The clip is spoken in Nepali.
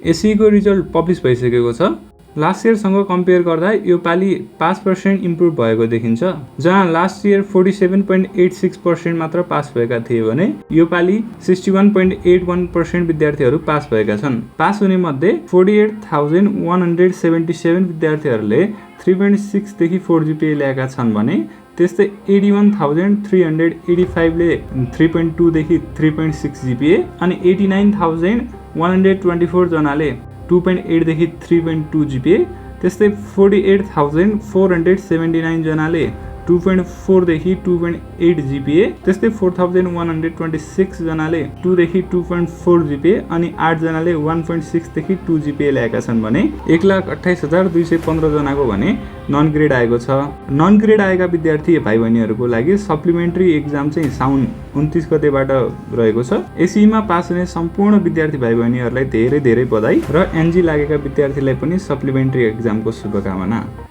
एसईको रिजल्ट पब्लिस भइसकेको छ। लास्ट इयरसँग कम्पेयर गर्दा यो पालि 5% इम्प्रुभ भएको देखिन्छ। जहाँ लास्ट इयर 47.86% मात्र पास भएका थिए भने यो पालि 61.81% विद्यार्थीहरू पास भएका छन्। पास हुने मध्ये 48,177 विद्यार्थीहरूले 3.6 देखि 4 GPA ल्याएका छन् भने त्यस्तै 81,385 ले 3.2 देखि 3.6 GPA अनि 89,124 जनाले 2.8 देखि 3.2 GPA, त्यस्तै 48,479 जनाले 2.4 देखि 2.8 GPA, त्यस्तै 4,126 जनाले 2 देखि 2.4 GPA अनि 8 जनाले 1.6 देखि 2 GPA ल्याएका छन् भने 1,28,215 जनाको भने नन ग्रेड आएको छ। नन ग्रेड आएका विद्यार्थी भाइ बहिनीहरूको लागि सप्लिमेन्ट्री एक्जाम चाहिँ साउन 29 गतेबाट रहेको छ। एसईमा पास हुने सम्पूर्ण विद्यार्थी भाइ बहिनीहरूलाई धेरै धेरै बधाई र एनजी लागेका विद्यार्थीलाई पनि सप्लिमेन्ट्री एक्जामको शुभकामना।